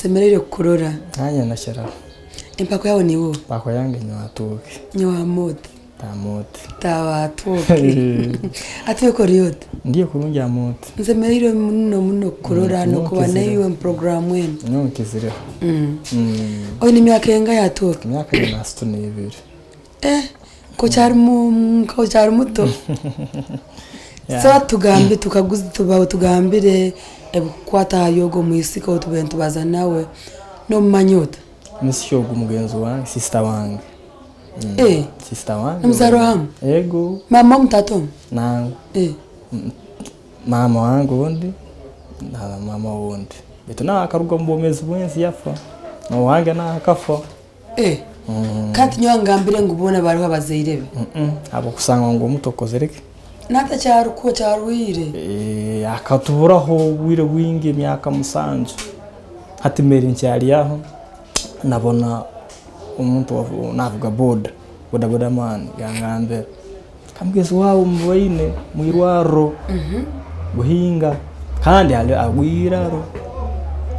Nsemereire kukurora. Nanye nakiraho. Empako yawe niiwe oha? Empako yange nyowe Atooke. Nyowe Amooti. Amooti. Taawe Atooke. Atooke ori ota? Ndi kurungi Amooti. Nsemereirwe muno muno kukurora n'okuba naiwe omu puroguraamu enu. Nyowe nkizireho. Oine emyaka engahi Atooke? Emyaka nyine 32. Eh, nkokyari muto. So tugambe tukaguze tugambire ebikukwata ahari ogwo mwisiki ou tubaire nitubaza nawe, nomumanya ota? Omwisiki ogu mugenzi wange, sister wange. Eh, Sister wange. Nimuzaarwa hamwe? Ego. Maama omu taata omu? Nangwa. Eh. Maama wange ondi na maama ondi. Baitu nawe akaruga omu bwomeezi bw'ensi yafa. N'owange nawe akafa. Eh, kandi tinyowe angambire ngu boona bariho abazaire be. Habw'okusanga ngu omuto okozere ki? Natakyarukwo kyarwaire. Eh, akatuburaho obwire bwingi emyaka musanju. Hati mbaire nkyari aho nabona omuntu navuga boda, boda boda man yangambira, kamugezi waawe mubaine mwirwarro Buhinga kandi agwire iraro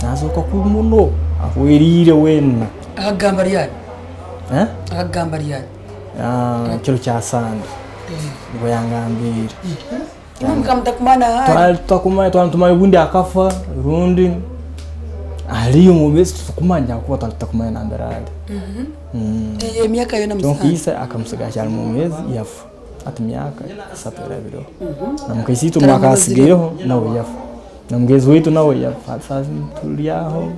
nazooka kubi muno ahweriire weena. Akakugamba ryari? Eh? Akakugamba ryari? Ekiro kya Sande nibwo yangambiire. Imwe mukaba mutakumanya ahari? Twali tutakumanya twali nitumanya obundi akafa rundi ariyo omumaizi titukumanya ahakuba twali tutakumanya nambere ari. Eyo emyaka yoona Kyonka musanju. ise akamusiga akyari mwomeezi yafa. Hati myaka esatu erabireho. Na mukaisi itwe omwaka asigaireho nawe yafa. Na mugenzi waitu nawe yafa. Hati saaha zinu turi aho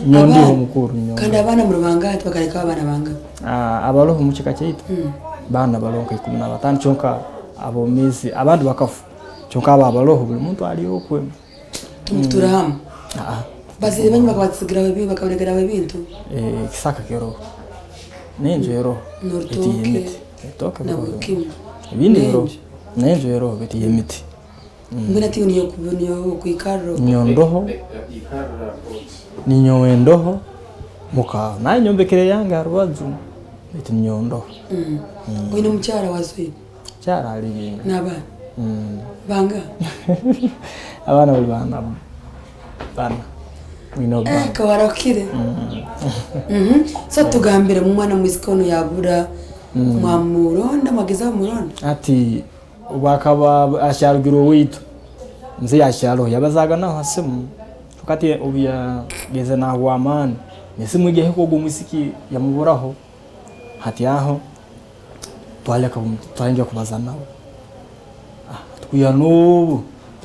nyowe ndiho mukuru nyowe. Kandi abaana muri bangahi tibakarekaho abaana bangahi? Abaroho omu kika kyaitu baana baroho nka 15 kyonka abomeezi abandi bakafa kyonka abo abaroho buri muntu ari okwe. Timukutuura hamwe? Bazaire banyu bakabatsigiraho bakabarekeraho ebintu? Ekisaka kiroho n'enju eroho baitu y'emiti. N'orutookye na buri kimwe. Ebindi biroho n'enju eroho baitu y'emiti. Mbwenu hati iwe niiwe okwikarra okwo? Nyowe ndoho, ninyowe ndoho muka naanye nyombekere eyange aha rubaju baitu ninyowe ndoho. Oine omukyara owazwire? Omukyara ari. N'abaana? Bangaha? Abaana bari baana bana. Nyineho bana. Ka warahukire. So tugambire omwana omwisiki onu yabura mwamuronda mwagezaho kumuronda? Hati obu akaba akyarugire owaitu, mzee akyaloho yabazaaga nawe ha simu, kyonka hati obu yagenzire nahwa amaani, esimu egi yahika ogu omwisiki yamuburaho, hati aho twaleka twayongera kubaza nawe, kwiha n'obu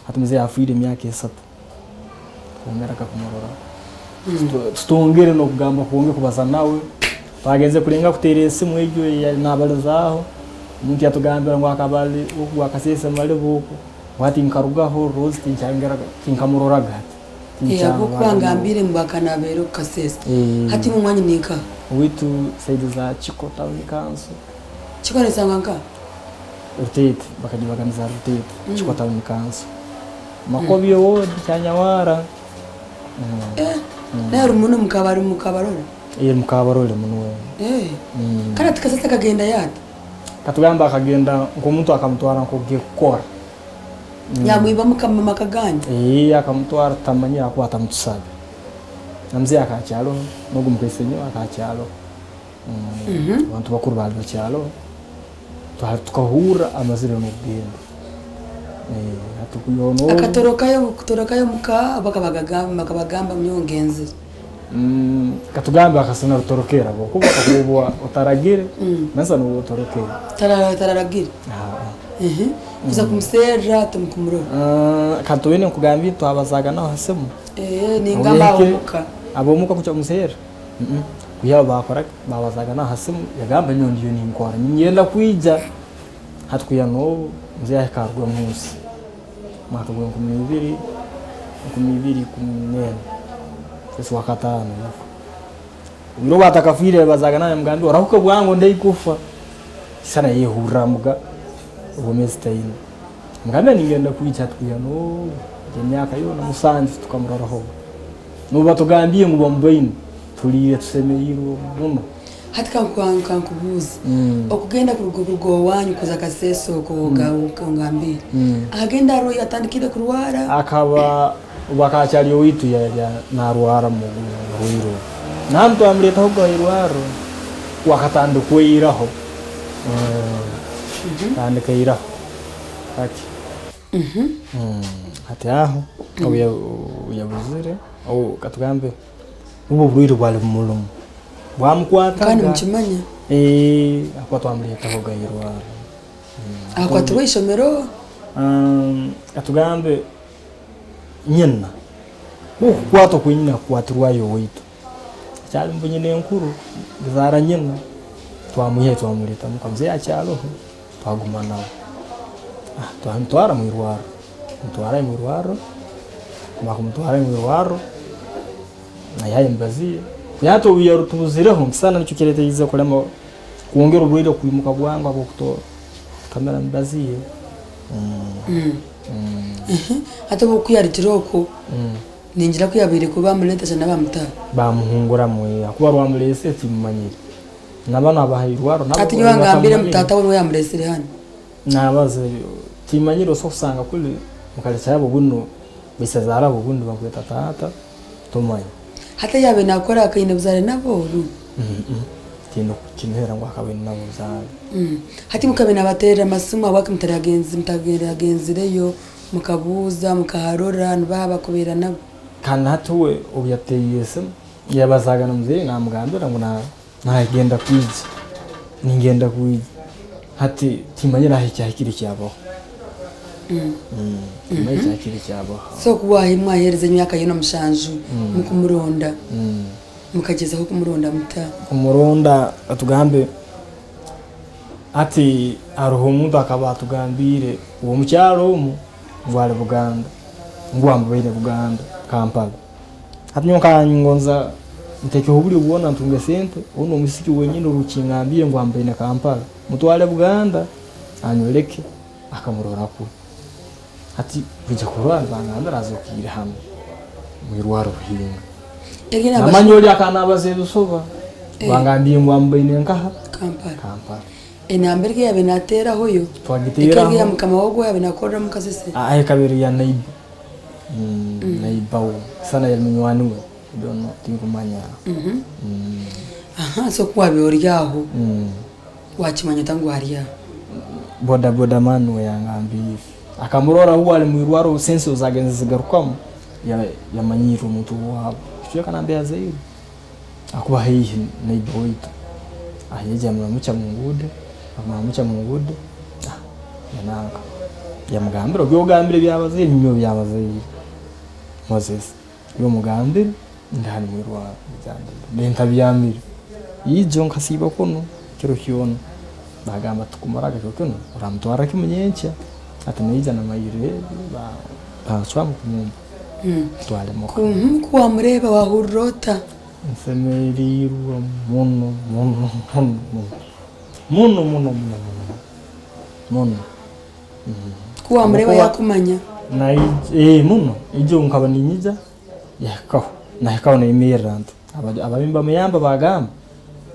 hati mzee afiire emyaka esatu, twongeraga kumurora, tutongere n'okugamba kwongera kubaza nawe, twagenzere kulengaho kuteera esimu egyo ei nabalizaaho, omuntu yatugambira ngu akaba ali oku Kasese Maliba oku, ngu hati nkarugaho Rose tinkyayongeraga tinkamuroraga hati. Ahabw'okuba angambiire ngu akaba naabeera oku Kasese. Hati imwe omwanyu ni nkaha? Owaitu side za Kiko town council. Kiko nesangwa nkaha? Ruteete, bakagibaganiza Ruteete, Kiko town council. Makobye ward, Kyanyawara. Nawe ori muno omu Kabarole? Ee, omu Kabarole muno. Kandi hati Kasese akagendayo ata? Katugamba akagenda nk'omuntu akamutwara nk'ogiye kukora. Yamwiba maka ganyu? Ee, akamutwara tutamanyire ahakuba atamutusabe. Na mzee akaba akyaloho, n'ogu mukaisenyowe akaba akyaloho. Abantu bakuru baali bakyaloho, tukahurra amazire n'okugenda. Hati kwiha n'obu. Akatorokayo kutorokayo omuka bakabagamba nyowe ngenzire? Katugambe akasana rutorokera habwokuba kakuba otaragire, manyisa nooba otorokere. Tararagire? Kuza kumuserra timukumurora? Katubeine nkugambire twabazaaga nawe ha simu. Ningamba ab'omuka. Ab'omuka kukya kumuserra? Kwiha bakora ki? Babazaaga nawe ha simu yagamba nyowe ndiyo ninkora niinyenda kwija. Hati kwiha n'obu mzee yahika aruga omunsi mwaka gw'enkumi ibiri, 2014 mwezi wa kataano yafa. Obwire obu atakafiire yabazaaga nawe yamugambira orahuke bwangu ndi haihi kufa. Kisana yayehurra muga obwomeezi taine. Yamugambira ningenda kwija hati kwiha n'obu emyaka yoona musanju tukamuroraho. N'obu batugambiire ngu bamubaine tuliire tusemeriirwe muno. Hati kankubuuze, okugenda kuruga owanyu kuza Kasese okwo ongambiire, akagenda atandikire kurwara? Akaba Obu akaba akyari owaitu yari naarwara oburwaire obu. Nahanu twamureetaho ahairwariro akatandika kweiraho. Atandika airaho hati. Hati aho obu yabuzire, katugambe nubwo oburwaire bwari bumurimu bwamukwataga. Kandi mukimanya? Ahakuba twamureetahoga ahairwariro. Akwatirwa eishomero? Katugambe nyina, okukwatwa kwenyini akakwatirwayo owaitu. Akyari mbu nyina enkuru, zaara nyina, twamwihayo twamureeta muka mzee akyariho, twaguma nawe. Twamutwara omwirwariro, tumutwara omwirwariro, tumara kumutwara omwirwariro, naihayo emibazi ye. Hati obu yatubuzireho nka nikyo kireeterize kurema kwongera oburwaire kwimuka bwangu ahabw'okutamira emibazi ye. Hati obu ku yarugire okwo, ningira ku yabaire kuba bamureeta shana bamutaho. Bamuhunguramu ahakuba rwamureesire timumanyire. Na banu abaha irwariro nabo Hati nyowe angambire ngu taata we niwe yamureesire hanu. Nabaza timanyire osobola kusanga kuri mukarekyera abo bunu beisazaara abo obundi nibakweta taata tomanya. Hati eyabaire nakora akaine buzaare nabo oru? Tindikukimuhera ngu akaba aine nabo obuzaare. Hati mukabaire nabateerera amasimu ahabwaki mutaragenzireyo mukabuuza mukaharora nibaha abakubaire nabo? Kandi hati we obu yateire esimu yabazaaga na muzeeyi namugambira ngu nagenda kwija, ningenda kwija. Hati timanyire ahu ekyahikire kyabaho. Timanyire ekyahikire kyabaho. So ku mwaheereza emyaka yoona mushanju mukumuronda, mukagyezaho kumuronda muta? Kumuronda katugambe hati hariho omuntu akaba atugambiire ow'omukyaro omu ngu ari Buganda, ngu amubaire Buganda, Kampala. Hati nyowe nkaba ningonza ntekeho oburyo bwona ntunge sente, onu omwisiki wenyini orukingambiire ngu ambaine Kampala, mutware Buganda anyoreke akamurora kwe. Hati kwija kurora nibangambira azokiire hanu omwirwariro Buhinga. Namanya ori akaba nabaza ebisuba, bangambiire ngu amubaine nkaha? Kampala. Kampala. Enamba eri eyabaire nateeraho yo, Twagiteeraho. ekaba eri eya mukama we ogu owabaire nakorera omu Kasese? Aa ekaba eri eya neighbor. Neighbor we, sana yari munywani we, I don't know, tinkumanya. Aha, so ku wabaire ori aho, wakimanya ota ngu ari aho? Boda boda man niwe yangambiire. Akamurora ahu ari mwirwariro sense zagenze zigarukamu, yamanyiire omuntu owaabo. Ekicweka nambere azairwe. Ahakuba haihi neighbor waitu. Yaija yamuramukya omu nguudo, yamuramukya omu nguudo, yananka. Yamugambira ebi ogambire ebyabazaire nibyo byabazaire. Moses, iwe omugambire ndi hanu mwirwariro ntabyamire. Ijo nkasiiba kunu kiro kyona. Bagamba tukumaraga kiro kinu oramutwarra kimu nyenkya. Hati naija namayire bancwamu kumumpa ntware muka. Ku wamureeba wahurira ota? Nsemereirwe muno muno muno muno muno muno muno muno muno. Ku wamureeba yakumanya? Muno, ijo nkaba ninyija yahikaho, nahikaho nayemerra nti ababi nibamuyamba bagamba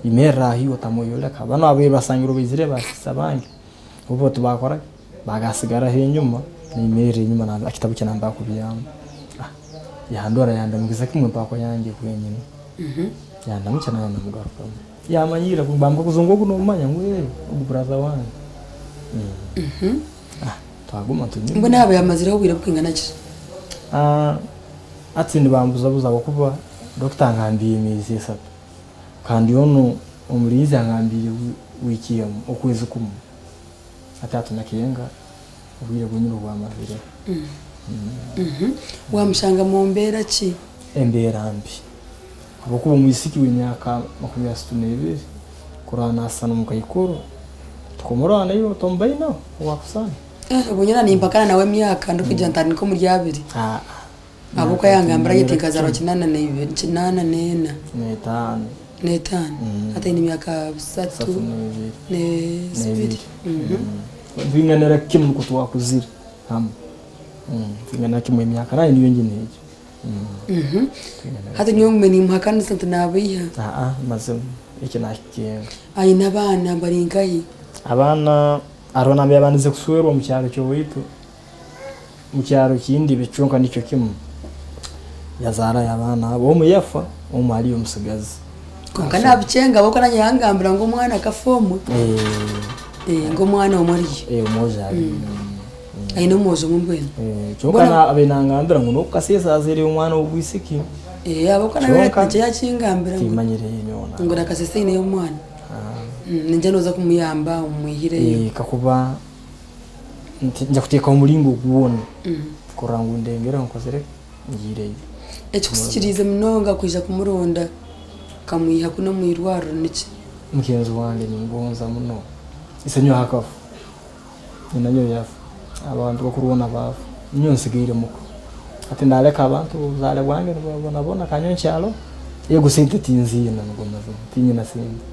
yemerra aho iwe otamweyoreka. Banu ababaire basangirwe baizire basisa bange bo tibakora ki bagasigaraho enyuma, nayemerra enyuma ekitabu kye nambere akubyama. Yandora yandamukiza kimwe empako yange kwenyini. Yandamukya naanye namugarukamu. Yamanyirira bamukaguza ngu ogu nomumanya ngu ogu brother wange. Twaguma tunyumya. Mbwenu yaaba yamazireho obwire burikwingana ki? Hati nibambuzabuza ahabw'okuba dokita angambiire emyezi esatu kandi onu omurinzi angambiire wiiki emwe, okwezi kumwe. Hati hati nakenga obwire bwenyini obu amazireho. Wamushanga mu mbeera ki? Embeera mbi. Ahabw'okuba omwisiki w'emyaka 32 kurora nasisana omukaikuru, tukumurora naiwe tomubainaho owakusana. Obwo nyowe nimpakana nawe emyaka ndikugira nti ari nk'omuri abiri. Ahabw'okuba yangambira ati nkazaarwa 84, 84. N'etaano. N'etaano. Hati aine emyaka 32. N'ebiri. Twinganira kimwe nikwo twakuzire hamwe. Twinganira kimwe emyaka naanye niyo nyine egyo. Hati nyowe ngume nimuhakanisa nti nabeiha. Mazima eki nakikenga. Aine abaana bari nkahi? Abaana hariho nambere yabandize kuswerwa omu kyaro ky'owaitu, omu kyaro kindi kyonka nikyo kimwe. Yazaarayo abaana abo, omwe yafa, omwe ariyo omusigazi. Kwonka naabikyenga ahabw'okuba naanye yangambira ngu omwana akafa omwe. Eh. Ngu omwana omwe ariyo. Eh, omwojo ariyo. Aine omwojo omwe mbwenu. Eh, kyonka Mbwenu- abaire nangambira ngu n'okukasesa azaire omwana w'obwisiki. Eh, ahabw'okuba nawe Kyonka- nikyo yakingambira ngu Timanyire nyowe. ngu nakasesa aineyo omwana. Ningira nooza kumuyamba omwihireyo. Eh, kakuba nti- nja kuteekaho omuringo gwona kurora ngu ndengera nkozire ngiireyo. Ekikusikiriize munonga kwija kumuronda okamwiha kunu omu irwariro niki? Mugenzi wange ningonza muno. Ise nyowe akafa. Nyina nyowe yafa. Abantu bakuru boona baafa. Nyowe nsigaire muka. Hati naleka abantu obuzaare bwange nibabonabona kandi nyowe nkyaloho. Ego sente tinziine nigo mazima. Tinyina sente.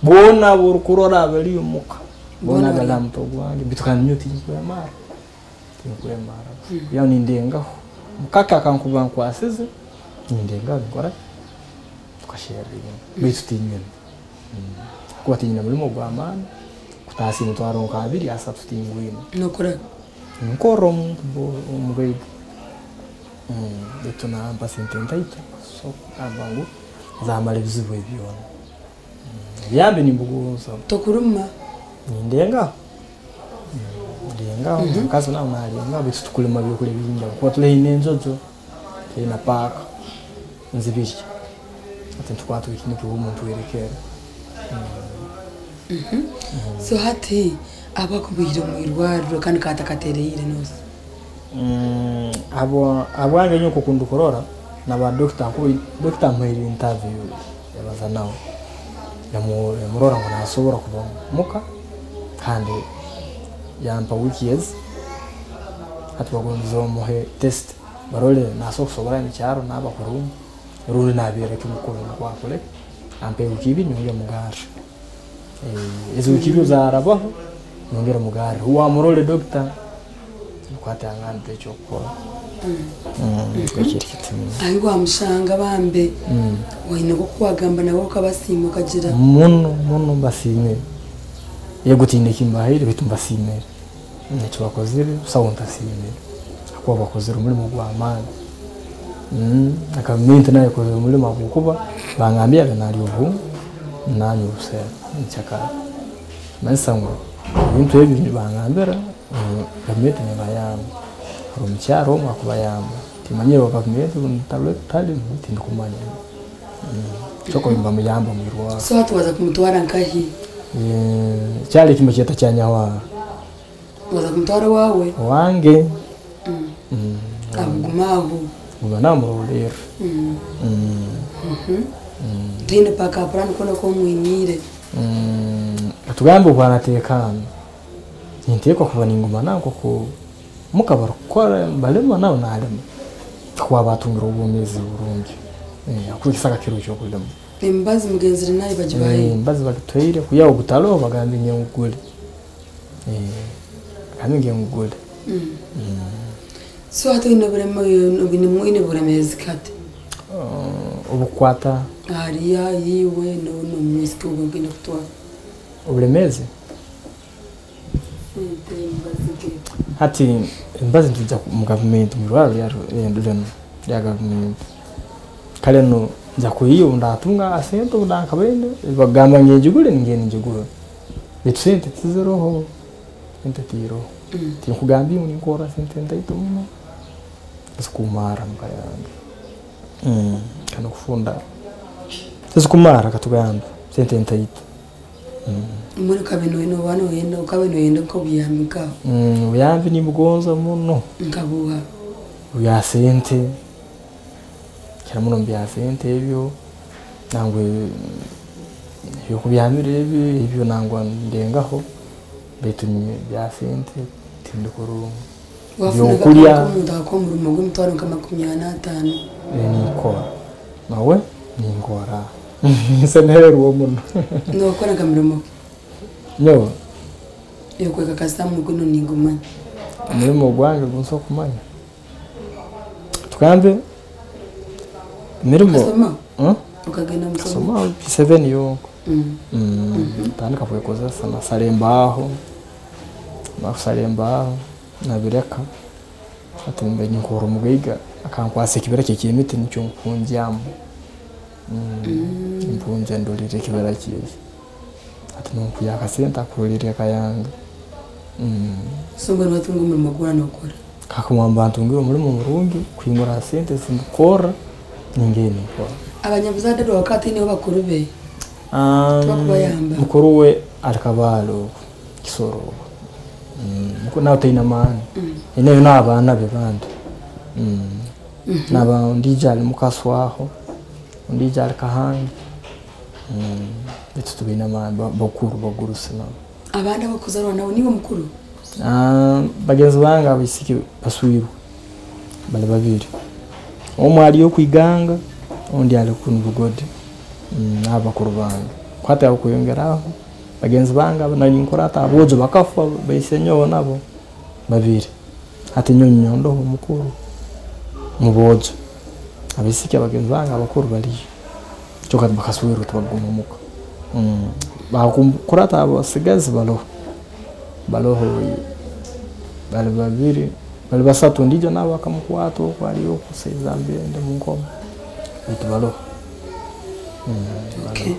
Boona ab'orukurora bari omuka. Boona Boona bari bari- aha mutwe gwange. Beitu kandi nyowe tinkwemara. Tinkwemara. Yaaba nindengaho. Mukake akankuba nkwasize, nindengaho ninkora ki? Tukasherra ebintu. Beitu tinyine. Kuba tinyine murimo gw'amaani, kutaasya emitwaro nk'abiri asatu tingwine. Nokora? Nkorra omuntu omugaiga. Beitu nampa sente ntaito so kugamba ngu zamara ebizibu ebi byona. Obuyambi nimbugonza. Tokuruma? Nindengaho. Ndengaho, omukazi nawe narengaho beitu titukurima byokurya bingi ahabw'okuba turi haihi n'enjojo, turi na paaka nizibirya. Hati nitukwatwa ekiniga obu omuntu oyerekerra. So hati abakubaire omu irwariro kandi katakatereire noosa? Habwange nyowe nk'oku ndikurora na ba dokita ahakuba dokita amuhaire interview yabaza nawe yamurora ngu nasobora kuba muka kandi yampa wiiki ezi hati bagondize bamuhe test barole nasobora kusobora omu kyaro naaba kurungi rundi nabeera kimu kubi nukwo akore ampe wiiki ibiri nyongere mugarre. Ezi wiiki ibiri obu zarabaho nyongere mugarre wamurole dokita nukwo ati angambire eky'okukora. Nikwo kiri kiti. Ahi wamushanga bambe oine nk'oku wagamba nabo okabasiima okagira? Muno muno mbasiimire. Ego tihaine eki mbahaire beitu mbasiimire. Eki bakozire busaho ntasiimire ahakuba bakozire omurimo gw'amaani. Na gavumenti nayo ekozire omurimo ahabw'okuba bangambire abe narya obuhunga nanywa obuseera nkyakara. Nikimanyisa ngu ebintu ebi nibangambira ngu gavumenti nebayamba. Hariho omukyara omwe akubayamba. Timanyire oba gavumenti tari tindikumanya. Kyonka nibamuyamba omwirwarro. So hati waza kumutwara nkahi? Ekyaro eki nibakyeta Kyanyahwara. Waza kumutwara owaawe? Owange. Agume aho. Guma namurolerra. Toine backup plan koona oku omwiniire? Katugambe obu arateekaana, ninteekwa kuba ninguma nawe nk'oku muka barikukora nibarima nawe narima. Kakuba aba atungire obwomeezi burungi. Ahakuba ekisaka kiriho ekyokulima. Emibazi mugenzire nayo bagibahaire? Emibazi bagituhaire kwihaho ogutariho bagambire nge ngugure. Bagambire nge ngugure. So hati oine oine buremeezi ki hati? Obukukwata? Ahari iwe n'omwisiki ou orikugenda kutwara. Oburemeezi? Sente, emibazi nk'ebyo. Hati emibazi nitugya omu gavumenti omwirwariro rinu rya gavumenti. Kare nu nja kwiiha obu ndatunga akasente obu ndakabaine bagamba ngu ngigure ningenda ngigure. Beitu sente tiziroho, sente tiiroho. Tinkugambiire ngu ninkorra sente ntaito muno ezikumara muka yange. Kandi okufunda tizikumara katugambe sente ntaito. Mbwenu okabaire noyenda okabaire noyenda nk'obuyambi nkaho? Obuyambi nimbugonza muno. Nka buuha? Bya sente, kira muno bya sente ebyo nangwa ebyokubyamira ebi ebyo nangwa ndengaho beitu bya sente tindi kurungi. Wafuna Ebyokurya. nk'omuntu akakuha omurimo gw'emitwaro nka 45? Ninkora nawe ninkora nsemererwa muno. Nokora nka mirimo ki? Nyowe? Ekwekakasa muguno ningumanya. Omurimo gwange gunsobola kumanya tugambe emirimo. Okasoma? Okagenda omu Kasoma P7 yonka. Ntandika kwekozesa nasara embaaho, mara kusara embaaho nabireka hati mbe ninkorra omugaiga. Akankwasa ekibira kye ky'emiti nikyo nkuhungyamu. Mpungya ndolera ekibira kye eki. Hati ninkwiha akasente akurolera eka yange. So mbwenu watunga omurimo gwona nokora? Kakuba mba ntungire omurimo murungi kuhingura ha sente ezi ndikukorra, ningeyo ninkora. Abanyabuzaare bawe bakaba bataineho bakuru be? Tibakubayamba? Mukuru we ari Kabale okwo, Kisoro okwo. Nawe taine maani, aineyo n'abaana be bandi. Naba ondiijo ari Mukaswa aho, ondiijo ari Kahangi. Beitu tibaine amaani, bakuru bagurusi nabo. Abandi abu orikuzaarwa nabo niiwe mukuru? Bagyenzi bange abaisiki baswirwe bari babiri. Omwe ari oku Iganga, ondi ari kunu Bugodi. Abo bakuru bange. Ku hati abakweyongyeraho bagyenzi bange abu nari ninkurata aboojo bakafa baisenyowe nabo babiri. Hati nyowe ninyowe ndoho omukuru omu boojo. Abaisiki bagyenzi bange abakuru bariyo kyonka bakaswerwa tibakuguma omuka. Bakurata abasigazi baroho, baroho bari babiri, bari basatu ondiijo nawe bakamukwata okwo ari okwo saidi za Bende omu nkomo beitu baroho. Okay.